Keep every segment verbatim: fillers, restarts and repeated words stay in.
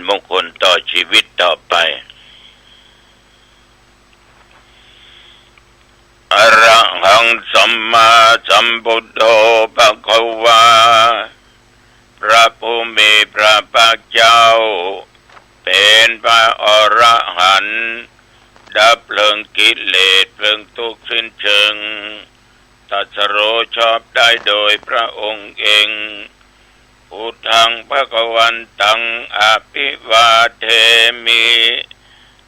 มงคลต่อชีวิตต่อไป อะระหังสัมมาสัมพุทโธ ภะคะวา พระผู้มีพระภาคเจ้า เป๋นพระอรหันต์ ดับเพลิงกิเลสเพลิงทุกข์สิ้นเชิง ตรัสรู้ชอบได้โดยพระองค์เอง พุทธังภะคะวันตัง อะภิวาเทมิ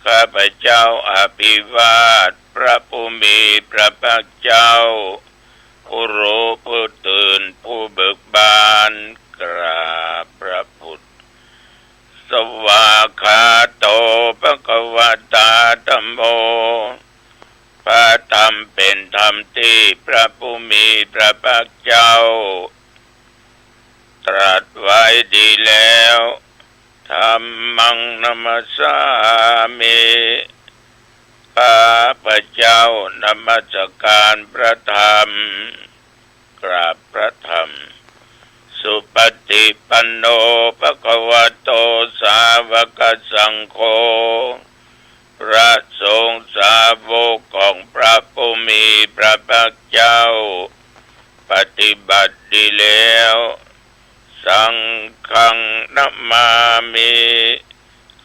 ข้าพเจ้าอภิวาทพระผู้มีพระภาคเจ้า ผู้รู้ผู้ตื่นผู้เบิกบาน กราบพระพุทธ สวากขาโต ภะคะวะตา ธัมโม พระธรรมเป๋นธรรมตี้พระผู้มีพระภาคเจ้า ตรัสไว้ดีแล้ว ธัมมังนะมัสสามิ ข้าพเจ้านมัสการพระธรรม กราบพระธรรม สุปฏิปันโน ภะคะวะโต สาวกสังโฆ พระสงฆ์สาวกของพระผู้มีพระภาคเจ้า ปฏิบัติดีแล้ว สังฆังนะมามิ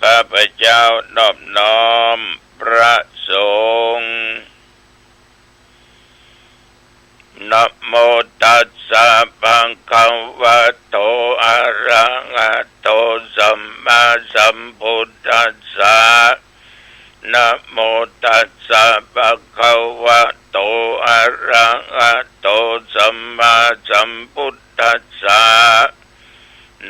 ข้าพเจ้านอบน้อมพระสงฆ์ นะโมตัสสะ ภะคะวะโต อะระหะโต สัมมาสัมพุทธัสสะ นะโมตัสสะ ภะคะวะโต อะระหะโต สัมมาสัมพุทธัสสะ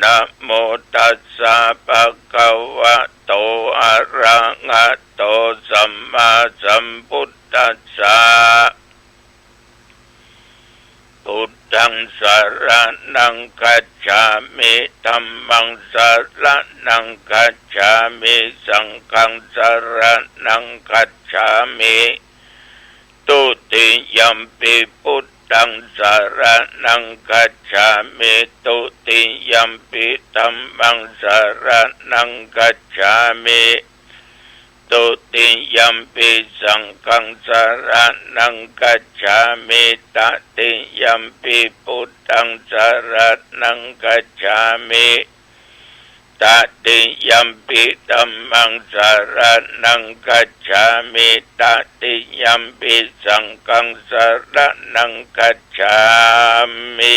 นะโมตัสสะ ภะคะวะโต อะระหะโต สัมมาสัมพุทธัสสะ พุทธังสะระณังคัจฉามิ ธัมมังสะระณังคัจฉามิ สังฆังสะระณังคัจฉามิ ตุติยัมปิพุทธังสะระณังคัจฉามิ ตุติยัมปิธัมมังสะระณังคัจฉามิ ตุติยัมปิสังฆังสะระณังคัจฉามิ ตติยัมปิพุทธังสะระณังคัจฉามิ ตติยัมปิธัมมังสะระณังคัจฉามิ ตติยัมปิสังฆังสะระณังคัจฉามิ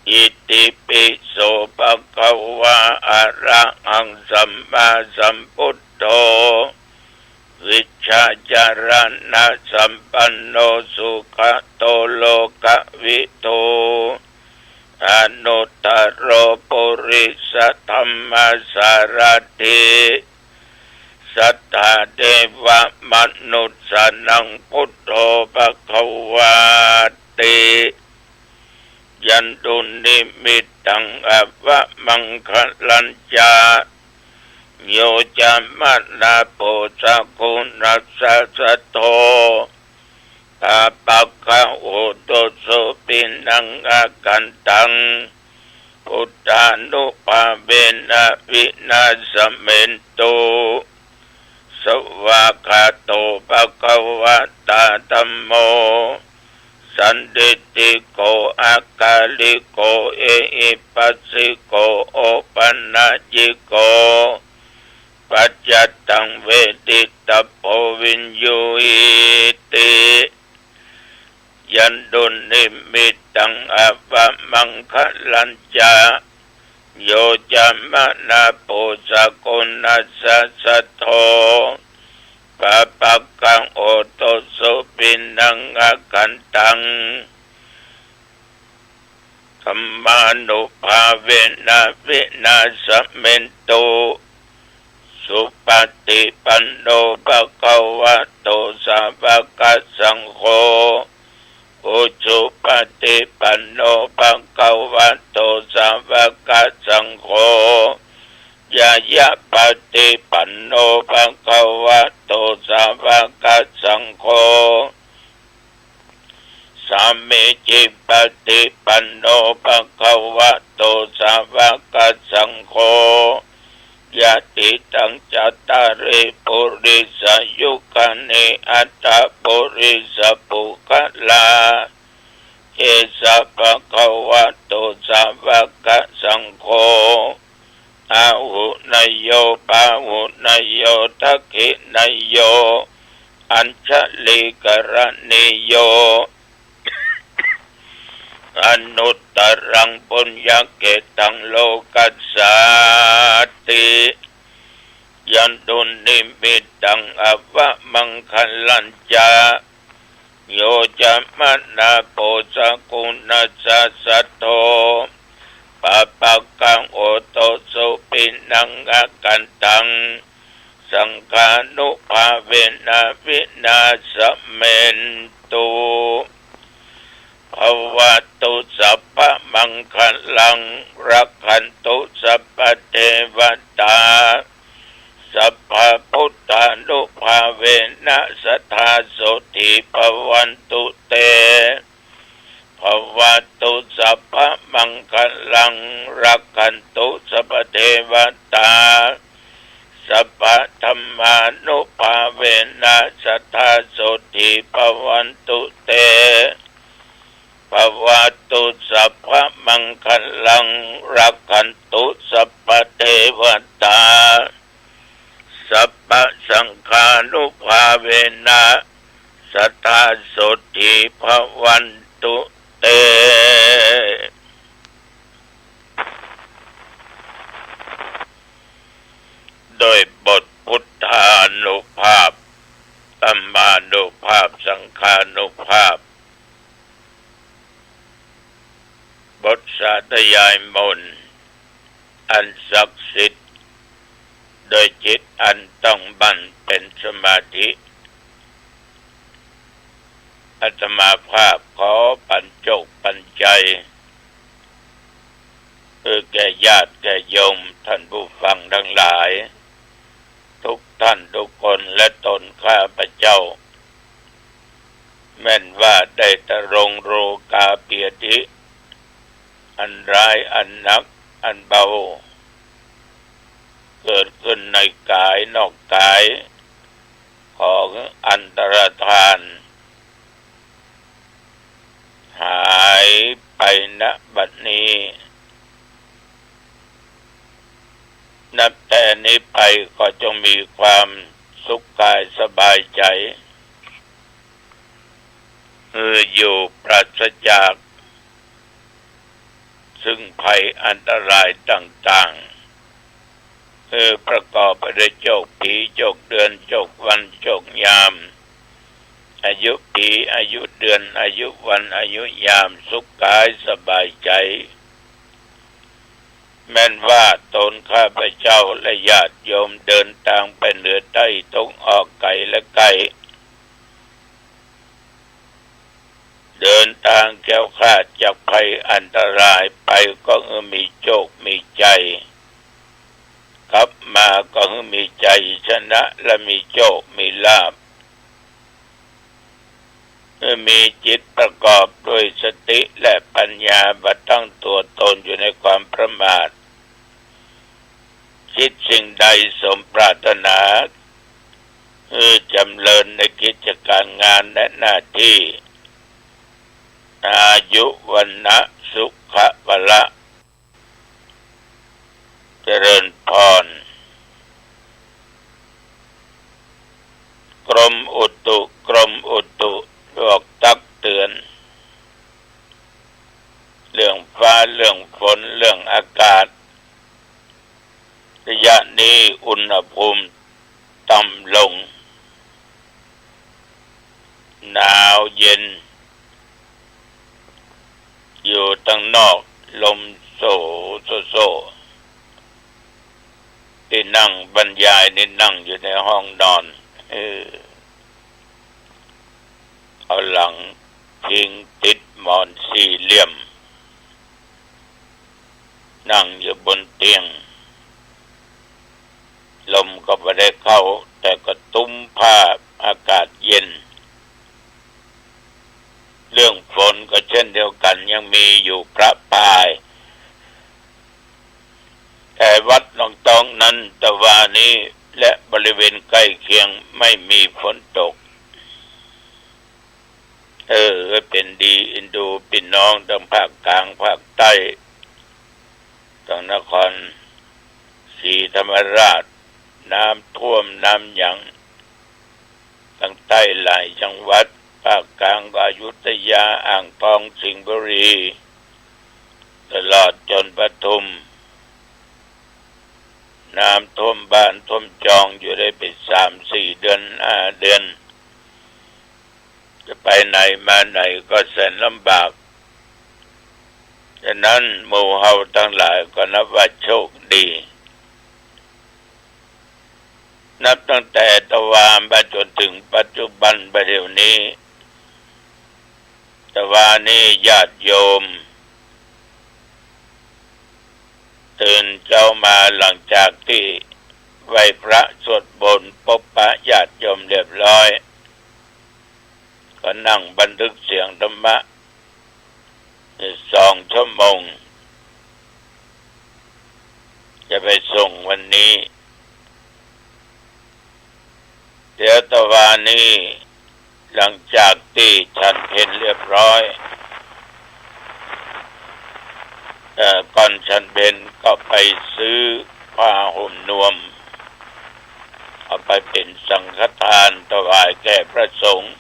อิติปิโส ภะคะวา อะระหังสัมมาสัมพุทโธ วิชชาจารณะสัมปันโน สุขะโต โลกวิทู อนุตตโร ปุริสธัมมสารถิ สัตถาเทวมนุสสานัง พุทโธ ภะคะวาติ ยันตุนิมิตตัง อะวะมังคะลัญจะ โย จะมะนะ โพ สะกุณัสสะ สัทโธ ปาปะกะ โหตุ สุ ปินัง อะกันตัง พุทธานุภาเวนะ วินาสเมนตุ สวากขาโต ภะคะวะตา ธัมโม สันทิฏฐิโก อะกาลิโก เอหิปัสสิโก โอปะนัยยิโก ปัจจัตตัง เวทิตะโพ วิญญูหิติ ยันตุนิมิตตัง อะวะมังคะลัญจะ โย จะมะนะ โพ สะกุณัสสะ สัทโธ ปาปะกะ โหตุ สุ ปินัง อะกันตัง ธัมมานุภาเวนะ วินาสเมนตุ สุปะฏิปันโน ภะคะวะโต สาวะกะสังโฆ อุจุปะฏิปันโน ภะคะวะโต สาวะกะสังโฆ ญาญาปะฏิปันโน ภะคะวะโต สาวะกะสังโฆ สามีจิปะฏิปันโน ภะคะวะโต สาวะกะสังโฆ ยะติตัง จัตตาริ ปุริสายุคานิ อัตถะ ปุริสะปุคคลา เอสะ ภะคะวะโต สาวะกะสังโฆ อาหุเนยโย ปาหุเนยโย ทักขิเนยโย อัญชลีกรณีโย อนุตตรัง ปุญญะเขตตัง โลกัสสาติ ยะ ดุนนิมิตตัง อวะมังคะลัญจะ โย จะมะนาโป สะกุณัสสะ สัทโธ ปะปะกะโห โต สุปิณัง อะกันตัง สังฆานุภาเวนะ วินาสเมนตุ ภะวะตุ สัพพะมังคะลัง รักขันตุ สัพพะเทวะตา สัพพะพุทธานุภาเวนะ สะทา โสฏฐี ภะวันตุ เต ภะวะตุ สัพพะมังคะลัง รักขันตุ สัพพะเทวะตา สัพพะธัมมานุภาเวนะ สะทา โสฏฐี ภะวันตุ เต ภะวะตุ สัพพะมังคะลัง รักขันตุ สัพพะเทวะตา สัพพะสังฆานุภาเวนะ สะทา โสฏฐี ภะวันตุ เต โดยบทพุทธานุภาพ ธัมมานุภาพ สังฆานุภาพ บทสาธยายมนต์อันศักดิ์สิทธิ์ โดยจิตอันตั้งมั่นเป็นสมาธิ อาตมาภาพขอปันโจคปันชัย คือแก่ญาติแก่โยมท่านผู้ฟังทั้งหลาย ทุกท่านทุกคน และตนข้าพเจ้า แม้นว่าได้ตรงโรคาพยาธิ อันร้ายอันหนักอันเบา เกิดขึ้นในกายนอกกาย ขออันตรธาน หายไป ณ บัดนี้ นับแต่นี้ไปขอจงมีความสุขกายสบายใจ คืออยู่ปราศจากซึ่งภัยอันตรายต่างๆ คือประกอบไปด้วยโชคปี โชคเดือน โชควัน โชคยาม อายุปี อายุเดือน อายุวัน อายุยาม สุขกายสบายใจ แม้นว่าตนข้าพเจ้าและญาติโยมเดินตางไปเหนือใต้ ตะวันออกไกลและใก้ เดินตางแคล้วคลาดจากภัยอันตรายไป ก็คือมีโชคมีชัย กลับมาก็คือมีชัยชนะและมีโชคมีลาภ คือมีจิตประกอบด้วยสติและปัญญา บ่ตั้งตัวตนอยู่ในความประมาท คิดสิ่งใดสมปรารถนา คือจำเริญในกิจการงานและหน้าที่ อายุ วรรณะ สุขะ พละ เจริญพร กรมอุตุ กรมอุตุบอกตักเตือน เรื่องฟ้า เรื่องฝน เรื่องอากาศ ระยะนี้อุณหภูมิต่ำลง หนาวเย็น อยู่ตังนอกลมโสโสโส ตี้นั่งบรรยายนี่นั่งอยู่ในห้องนอน เออ เอาหลังพิงติดหมอนสี่เหลี่ยม นั่งอยู่บนเตียง ลมก็บ่ได้เข้า แต่ก็ตุ้มผ้า อากาศเย็น เรื่องฝนก็เช่นเดียวกัน ยังมีอยู่ประปราย แต่วัดหนองตองใน ตะวานี้และบริเวณใกล้เคียงไม่มีฝนตก เออ เป๋นดีเอ็นดูปี้น้องตังภาคกลางภาคใต้ ตังนครศรีธรรมราช น้ำท่วมน้ำหยัง ตังใต้หลายจังหวัด ภาคกลางก็อยุธยา อ่างทอง สิงห์บุรี ตลอดจ๋นปทุม น้ำท่วมบ้านท่วมจองอยู่ได้เป๋นสามสี่เดือน ห้าเดือน จะไปไหนมาไหนก็แสนลำบาก ฉะนั้นหมู่เฮาตังหลายก็นับว่าโชคดี นับตั้งแต่ตะวามาจ๋นเถิงปัจจุบันบ่าเดี่ยวนี้ ตะวานี้ญาติโยม ตื่นเจ๊ามาหลังจากตี้ไหว้พระสวดมนต์ปบปะญาติโยมเรียบร้อย ก็นั่งบันทึกเสียงธรรมะสองชั่วโมง จะไปส่งวันนี้ เดี๋ยวตะวานี้ หลังจากตี้ฉันเพลเรียบร้อย เอ่อ ก่อนฉันเพลก็ไปซื้อผ้าห่มนวม เอาไปเป๋นสังฆทานถวายแก่พระสงฆ์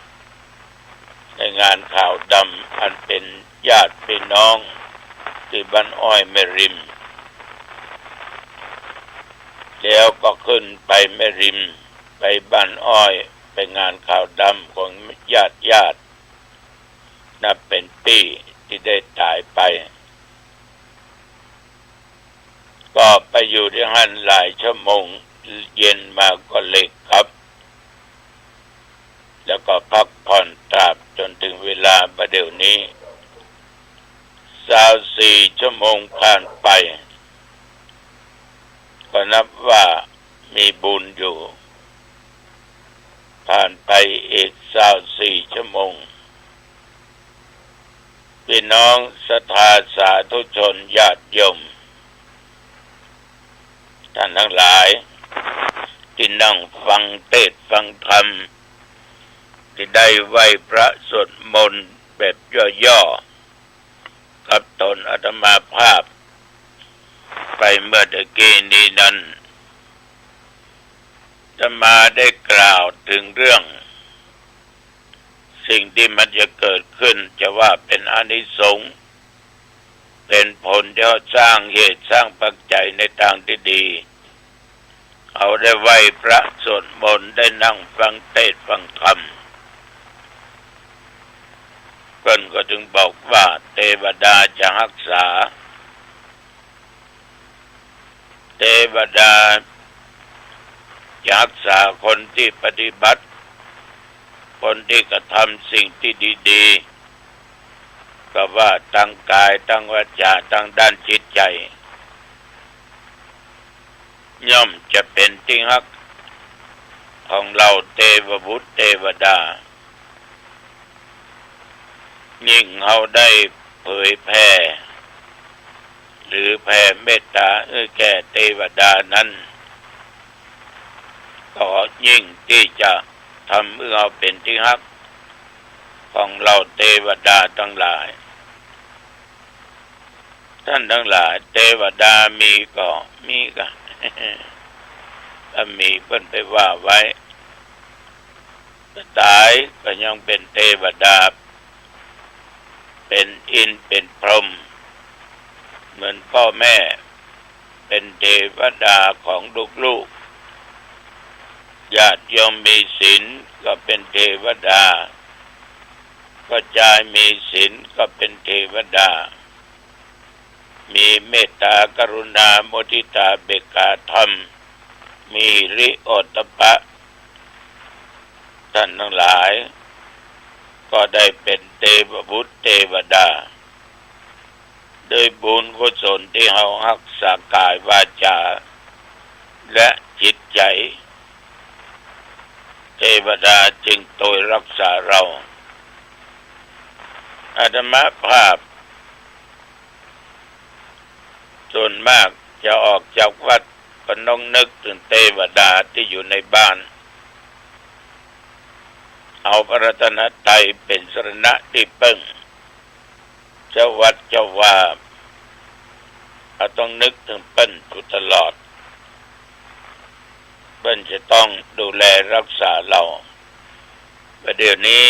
ในงานขาวดำอันเป๋นญาติพี่น้องตี้บ้านอ้อยแม่ริม แล้วก็ขึ้นไปแม่ริม ไปบ้านอ้อย ไปงานขาวดำของญาติญาติ นับเป๋นปี้ตี้ได้ต๋ายไป ก็ไปอยู่ตี้หั้นหลายชั่วโมง เย็นมาก็เลยกลับ แล้วก็พักผ่อนตราบจ๋นเถิงเวลาบ่าเดี่ยวนี้ ซาวสี่ชั่วโมงผ่านไป ก็นับว่ามีบุญอยู่ ผ่านไปอีกซาวสี่ชั่วโมง พี่น้องศรัทธาสาธุชนญาติโยม ท่านทั้งหลาย ตี้นั่งฟังเตสน์ฟังธรรม ตี้ได้ไหว้พระสวดมนต์แบบย่อๆ กับต๋นอาตมาภาพ ไปเมื่อตะกี้นี้นั้น อาตมาได้กล่าวเถิงเรื่อง สิ่งตี้มันจะเกิดขึ้น จะว่าเป๋นอานิสงส์ เป๋นผลตี้สร้างเหตุสร้างปัจจัยในตางตี้ดี เอาได้ไหว้พระสวดมนต์ ได้นั่งฟังเตสน์ฟังธรรม เปิ้นก็จึงบอกว่าเตวดาจะฮักษา เตวดาจะฮักษาคนตี้ปฏิบัติ คนตี้กระทำสิ่งตี้ดีๆ ก็ว่าตางก๋าย ตางวาจา ตางด้านจิตใจ๋ ย่อมจะเป๋นตี้ฮักของเหล่าเตวบุตรเตวดา ยิ่งเฮาได้เผยแผ่ หรือแผ่เมตต๋าหื้อแก่เตวดานั้น ก็ยิ่งตี้จะทำหื้อเฮาเป๋นตี้ฮักของเหล่าเตวดาตังหลาย ท่านทั้งหลาย เตวดามีก่อ มีก่อ ถ้ามีเปิ้นไปว่าไว้ ต๋ายก็ยังเป๋นเตวดา เป๋นอินทร์เป๋นพรหม เหมือนป้อแม่เป๋นเตวดาของลูกๆ ญาติโยมมีศีลก็เป๋นเตวดา ป้อจายมีศีลก็เป๋นเตวดา มีเมตต๋ากรุณามุทิตาอุเบกขาธรรม มีหิริโอตตัปปะ ท่านทั้งหลาย ก็ได้เป๋นเตวบุตรเตวดา ด้วยบุญกุศลตี้เฮาฮักษากายวาจา และจิตใจ๋ เตวดาจึงตวยฮักษาเฮา อาตมาภาพ ส่วนมากจะออกจากวัด ก็ต้องนึกเถิงเตวดาตี้อยู่ในบ้าน เอาพระรัตนตรัยเป๋นสรณะตี้เปิ้ง เจ้าวัดเจ้าวา เฮาต้องนึกเถิงเปิ้นอยู่ตลอด เปิ้นจะต้องดูแลฮักษาเฮา ประเดี๋ยวนี้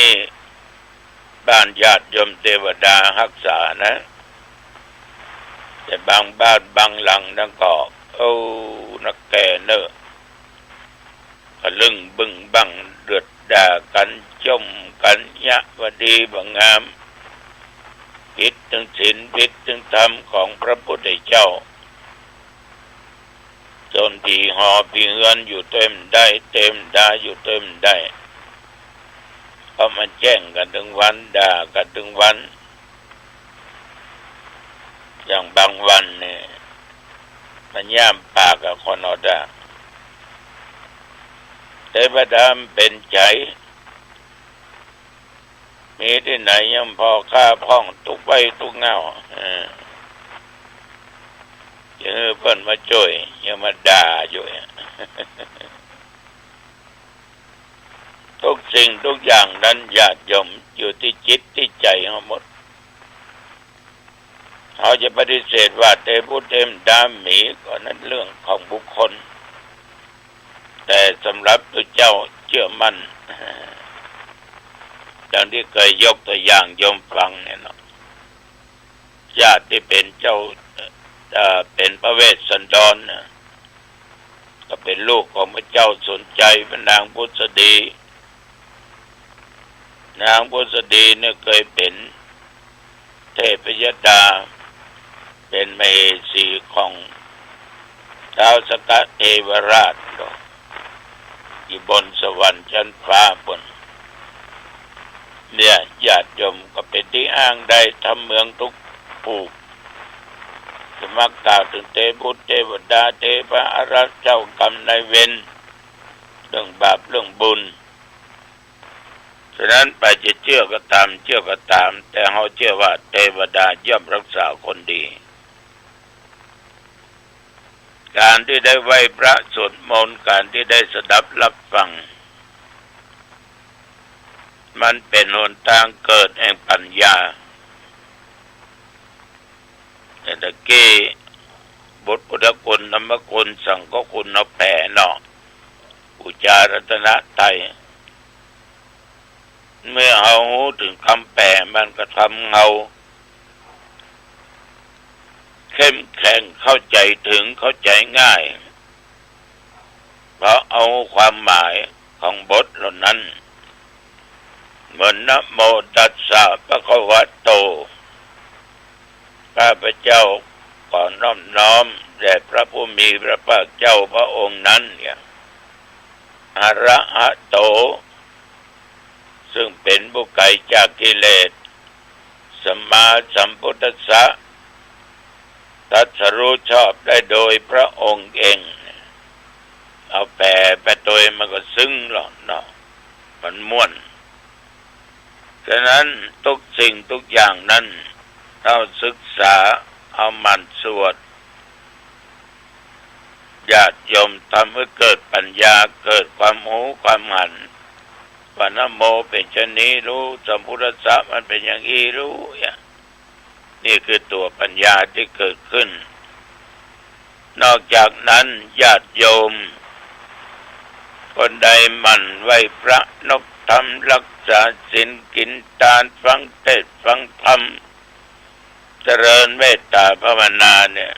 บ้านญาติโยมเตวดาฮักษานะ แต่บางบ้านบางหลังนั้นก็ โอ้ นักแก่เน่อ กะลึ่งบึ้งบั้งเดือดด่ากั๋น จ้มกั๋น เยียะบ่ดีบ่งาม ผิดเถิงศีล ผิดเถิงธรรมของพระพุทธเจ้า จ๋นผีหอผีเฮือนอยู่ตวยบ่ได้ เตวดาอยู่ตวยบ่ได้ เพราะมันแจ้งกั๋นตึงวัน ด่ากั๋นตึงวัน อย่างบางวันนี่ มันย่ามปากกับคนอดอะ เตวดามันเป๋นใจ๋ มีตี้ไหนยังผ่อข้าพ่องตุ๊กไว้ตุ๊กเหง้า เออ ยังเปิ้นมาจ้วย ยังมาด่าอยู่อะ ทุกสิ่งทุกอย่างนั้นญาติโยม อยู่ตี้จิตตี้ใจ๋เฮาหมด เฮาจะปฏิเสธว่าเตวดาบ่มี ก็นั้นเรื่องของบุคคล แต่สำหรับตุ๊เจ้าเจื้อมั่น ดังตี้เกยยกตั๋วอย่างโยมฟังเนี่ยเนาะ ญาติตี้เป๋นเจ้า เอ่อ เป๋นพระเวสสันดรน่ะ ก็เป๋นลูกของพระเจ้าสนชัย พระนางผุสดี นางผุสดีเนี่ยเกยเป๋นเทพยดา เป๋นมเหสีของ ท้าวสกะเทวราช อยู่บนสวรรค์จั๊นฟ้าปู๊น เนี่ย ญาติโยมก็เป๋นตี้อ้างได้ ธรรมเมืองทุกผู้ จะมากล่าวเถิงเตวบุตรเตวดา เตวาอารักษ์ เจ้ากรรมนายเวร เรื่องบาปเรื่องบุญ ฉะนั้นใผจะเจื้อก็ต๋าม เจื้อก็ต๋าม แต่เฮาเจื้อว่าเตวดาย่อมฮักษาคนดี ก๋านตี้ได้ไหว้พระสวดมนต์ ก๋านตี้ได้สดับฮับฟัง มันเป๋นหนตางเกิดแห่งปัญญา แต่ตะกี้บทพุทธคุณ ธรรมคุณ สังฆคุณ เฮาแปลเนาะ ปู๋จารัตนตรัย เมื่อเฮาฮู้เถิงกำแปล มันก็ทำเฮาเข้มแข็ง เข้าใจ๋เถิง เข้าใจ๋ง่าย เพราะเอาความหมายของบทเหล่านั้น เหมือน นะโมตัสสะ ภะคะวะโต ข้าพเจ้าขอนอบน้อมแด่พระผู้มีพระภาคเจ้าพระองค์นั้น เนี่ย อะระหะโต ซึ่งเป๋นผู้ไกลจากกิเลส สัมมาสัมพุทธัสสะ ตรัสรู้ชอบได้โดยพระองค์เอง เอาแปลไปตวยมันก็ซึ้งแล้วเนาะ มันม่วน ฉะนั้นทุกสิ่งทุกอย่างนั้น เฮาศึกษา เอาหมั่นสวด ญาติโยม ทำหื้อเกิดปัญญา เกิดความฮู้ความหัน ว่านะโมเป๋นจะอี้ ฮู้สัมพุทธัสสะมันเป๋นอย่างอี้ ฮู้เนี่ย นี่คือตั๋วปัญญาตี้เกิดขึ้น นอกจากนั้นญาติโยม คนใดหมั่นไหว้พระ นบธรรม ฮักษาศีล กิ๋นตาน ฟังเทศน์ฟังธรรม เจริญเมตตาภาวนาเนี่ย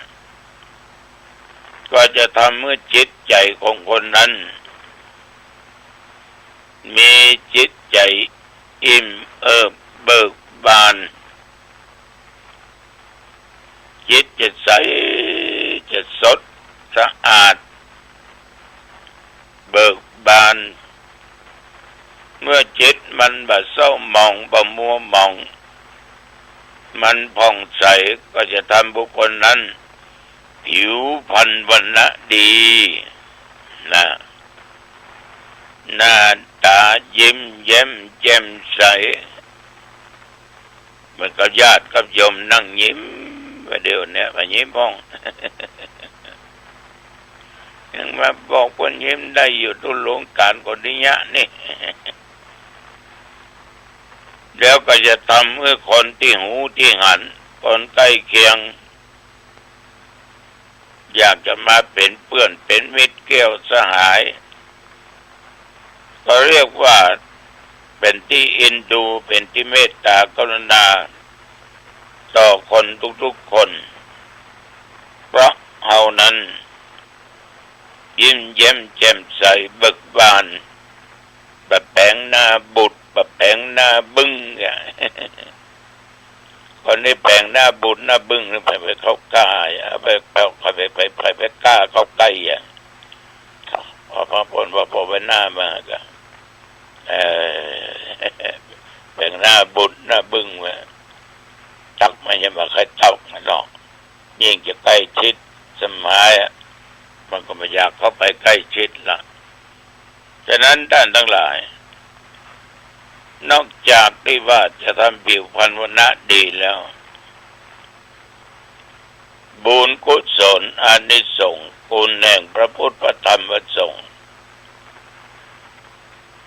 ก็จะทำหื้อจิตใจ๋ของคนนั้น มีจิตใจ๋อิ่มเอิบเบิกบาน จิตจะใส จะสดสะอาด เบิกบาน เมื่อจิตมันบ่เศร้าหมอง บ่มัวหมอง มันผ่องใส ก็จะทำบุคคลนั้น ผิวพรรณวรรณะดี นะ หน้าต๋ายิ้มแย้มแจ่มใส เหมือนกับญาติกับโยมนั่งยิ้ม ประเดี๋ยวเนี้ย มายิ้มพ่อง ยังมาบอกคนยิ้มได้อยู่ ตุ๊ลุงก๋านโกฏฐิยะนี่ แล้วก็จะทำหื้อคนตี้ฮู้ตี้หัน คนใก้เคียง อยากจะมาเป๋นเปื้อนเป๋นมิตรแก้วสหาย ก็เรียกว่าเป๋นตี้เอ็นดู เป๋นตี้เมตตากรุณาต่อคนทุกๆ คน เพราะเฮานั้นยิ้มแย้มแจ่มใสเบิกบาน บ่แป๋งหน้าบูด บ่แป๋งหน้าบึ้งเนี่ย คนตี้แป๋งหน้าบูดหน้าบึ้งนี่ไป ไปเข้าใก้อะ ไป ไป ไป ไป ไป ไปกล้าเข้าใก้อะ พอ พอ พอ พอ พอไปหน้ามาก็ เอ่อ แป๋งหน้าบูดหน้าบึ้งไว้ ตั๊กมันจะบ่ใค่ตั๊กมันหรอก ยิ่งจะใก้ชิดสหายอะ มันก็บ่อยากเข้าไปใก้ชิดละ ฉะนั้นต้านตังหลาย นอกจากตี้ว่าจะทำผิวพรรณวรรณะดีแล้ว บุญกุศลอานิสงส์คุณแห่งพระพุทธพระธรรมพระสงฆ์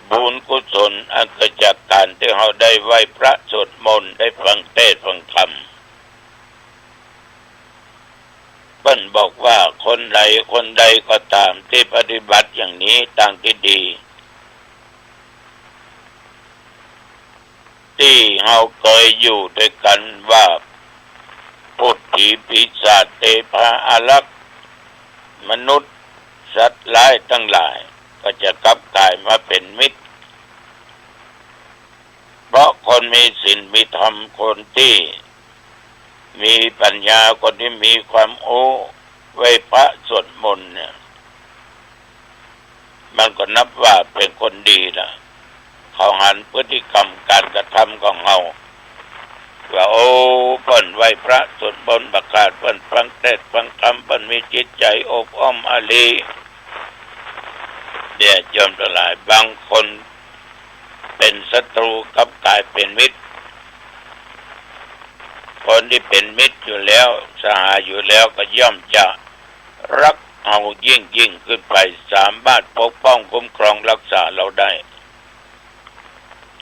บุญกุศลอันเกิดจากก๋านตี้เฮาได้ไหว้พระสวดมนต์ ได้ฟังเทศน์ฟังธรรม เปิ้นบอกว่าคนใดคนใดก็ต๋ามตี้ปฏิบัติอย่างนี้ตางตี้ดี ตี้เฮาเกยอยู่ตวยกั๋นว่า พูดผีปีศาจเทพาอารักษ์ มนุษย์ สัตว์ร้ายตังหลาย ก็จะกลับก๋ายมาเป๋นมิตร เพราะคนมีศีลมีธรรม คนตี้มีปัญญา คนตี้มีความฮู้ ไหว้พระสวดมนต์เนี่ย มันก็นับว่าเป๋นคนดีละ เขาหันพฤติกรรมก๋านกระทำของเฮา ว่า โอ้ เปิ้นไหว้พระสวดมนต์บ่ขาด เปิ้นฟังเทศน์ฟังธรรม เปิ้นมีจิตใจ๋อบอ้อมอารี เนี่ย โยมตังหลาย บางคนเป๋นศัตรูกลับก๋ายเป๋นมิตร คนตี้เป๋นมิตรอยู่แล้ว สหายอยู่แล้ว ก็ย่อมจะรักเฮายิ่งๆ ขึ้นไป สามารถปกป้องคุ้มครองรักษาเฮาได้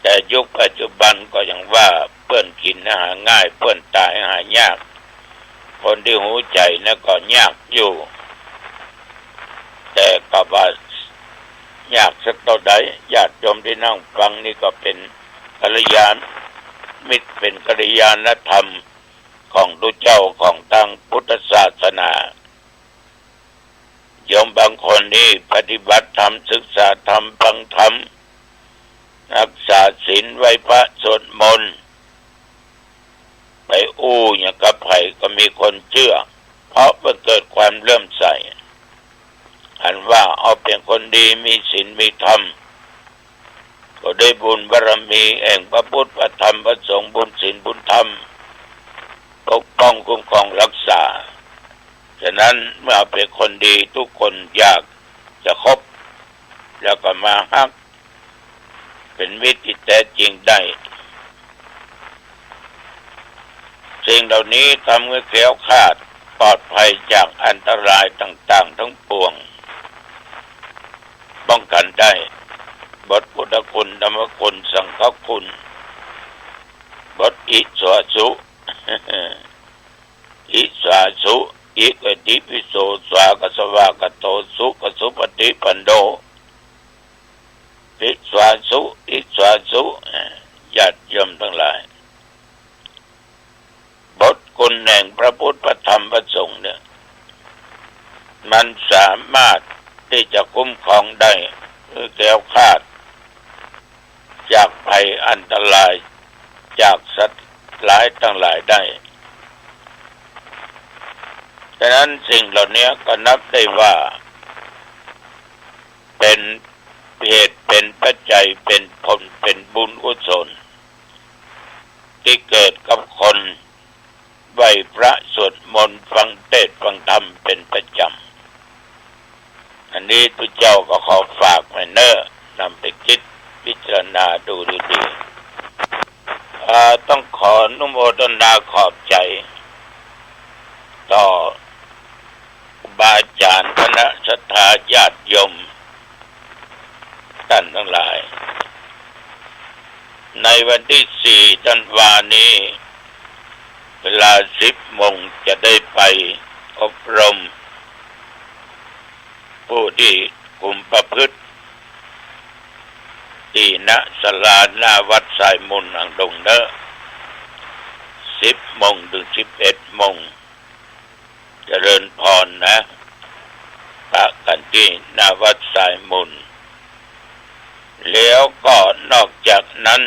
แต่ยุคปัจจุบันก็อย่างว่า เปื้อนกิ๋นหาง่าย เปื้อนต๋ายหายาก คนตี้ฮู้ใจ๋นะก็ยากอยู่ แต่ก็บ่ายากสักเต้าใด ญาติโยมตี้นั่งฟังนี่ก็เป๋นกัลยาณมิตร เป๋นกัลยาณธรรมของตุ๊เจ้าของตางพุทธศาสนา โยมบางคนนี่ปฏิบัติธรรม ศึกษาธรรม ฟังธรรม รักษาศีล ไหว้พระสวดมนต์ ไปอู้หยังกับใผก็มีคนเจื้อ เพราะมันเกิดความเลื่อมใส อันว่าเฮาเป๋นคนดี มีศีลมีธรรม ก็ได้บุญบารมีแห่งพระพุทธ พระธรรม พระสงฆ์ บุญศีลบุญธรรม ปกป้องคุ้มครองรักษา ฉะนั้นเมื่อเฮาเป๋นคนดี ทุกคนอยากจะคบ แล้วก็มาฮัก เป๋นมิตรตี้แต๊จริงได้ สิ่งเหล่านี้ทำหื้อแคล้วคลาดปลอดภัยจากอันตรายต่างๆ ทั้งปวง ป้องกั๋นได้ บทพุทธคุณ ธรรมคุณ สังฆคุณ บทอิสวาสุ อิสวาสุ อิ ก็ติปิโส สวา ก็สวากะโต สุ ก็สุปฏิปันโน อิสวาสุ อิสวาสุ เอ่อ ญาติโยมตังหลาย บทคุณแห่งพระพุทธ พระธรรม พระสงฆ์เนี่ย มันสามารถตี้จะคุ้มครองได้ หื้อแคล้วคลาด จากภัยอันตราย จากสัตว์ร้ายตังหลายได้ ฉะนั้นสิ่งเหล่านี้ก็นับได้ว่า เป๋นเหตุ เป๋นปัจจัย เป๋นผล เป๋นบุญกุศล ตี้เกิดกับคนไหว้พระสวดมนต์ ฟังเทศน์ฟังธรรมเป๋นประจ๋ำ อันนี้ตุ๊เจ้าก็ขอฝากไว้เน้อ นำไปกึ๊ดพิจารณาดูดีๆ เอ่อ ต้องขออนุโมทนาขอบใจ๋ต่อครูบาอาจ๋ารย์ คณะศรัทธา ญาติโยมต้านตังหลาย ในวันตี้สี่ธันวานี้ เวลาสิบโมงจะได้ไปอบรม ผู้ตี้คุมประพฤติ ตี้ ณ ศาลาหน้าวัดสายมูลหางดงเน้อ สิบโมงเถิงสิบเอ็ดโมง เจริญพรนะ ปะกั๋นตี้หน้าวัดสายมูล แล้วก็นอกจากนั้น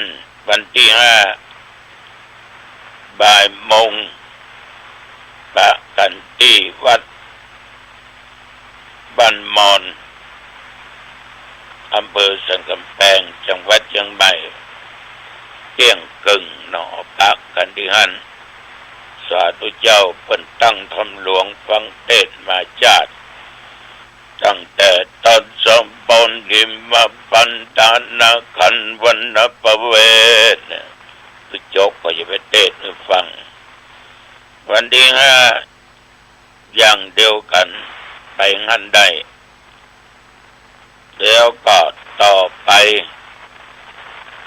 วันตี้ห้า บ่ายโมง ปะกั๋นตี้วัดบ้านมอน อำเภอสันก๋ำแปง จังหวัดเจียงใหม่ เตี้ยงเกิ่งเนาะ ปะกั๋นตี้หั้น สาธุเจ้า เปิ้นตั้งธรรมหลวง ฟังเตสน์มาจ๊าด ตั้งแต่ต้นสมบูรณ์ หิมพานต์ นานาขันธ์ วรรณประเวศน์ เนี่ย คือจบก็จะไปเตสน์หื้อฟัง วันตี้ห้า อย่างเดียวกั๋น ไปหั้นได้ แล้วก็ต่อไป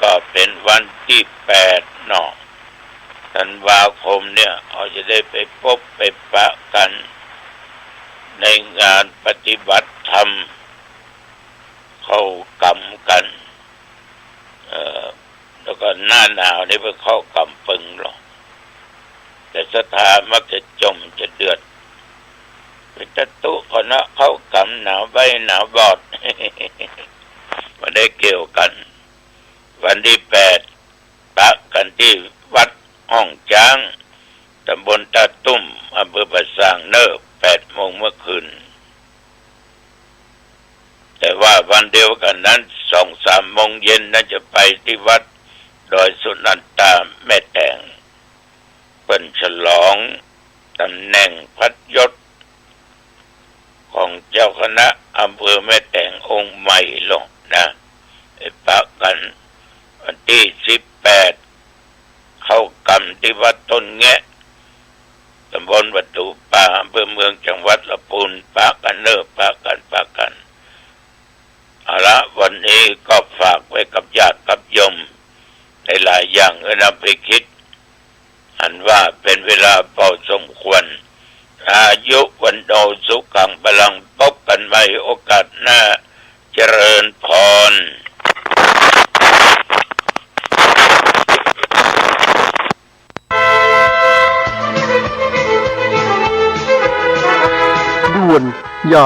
ก็เป๋นวันตี้แปดเนาะ ธันวาคมเนี่ย เฮาจะได้ไปปบไปปะกั๋น ในงานปฏิบัติธรรม เข้ากรรมกั๋น เอ่อ แล้วก็หน้าหนาวนี่เปิ้นเข้ากรรมเปิงลอ แต่ศรัทธามักจะจ่มจะเดือด เป๋นตะตุ๊เข้าเนาะ เข้ากรรมหนาวใบ้หนาวบอด บ่ได้เกี่ยวกั๋น วันตี้แปด ปะกั๋นตี้วัดห้องจ๊าง ต๋ำบลต้าตุ้ม อำเภอป่าซางเน้อ แปดโมงเมื่อคืน แต่ว่าวันเดียวกั๋นนั้น สองสามโมงเย็นนั้นจะไปตี้วัดดอยสุนันตาแม่แตง เปิ้นฉลองต๋ำแหน่งพัดยศ ของเจ้าคณะอำเภอแม่แตงองค์ใหม่ลอนะ ไปปะกั๋น วันตี้สิบแปด เข้ากรรมตี้วัดต้นแงะ ต๋ำบลประตู๋ป่า อำเภอเมือง จังหวัดลำพูน ปะกั๋นเน้อ ปะกั๋น ปะกั๋น เอาละ วันนี้ก็ฝากไว้กับญาติกับโยม หลายๆ อย่างหื้อนำไปกึ๊ด อันว่าเป๋นเวลาพอสมควร อายุ วัณโณ สุขัง พลัง ปบกั๋นใหม่โอกาสหน้า เจริญพร ด่วน อย่า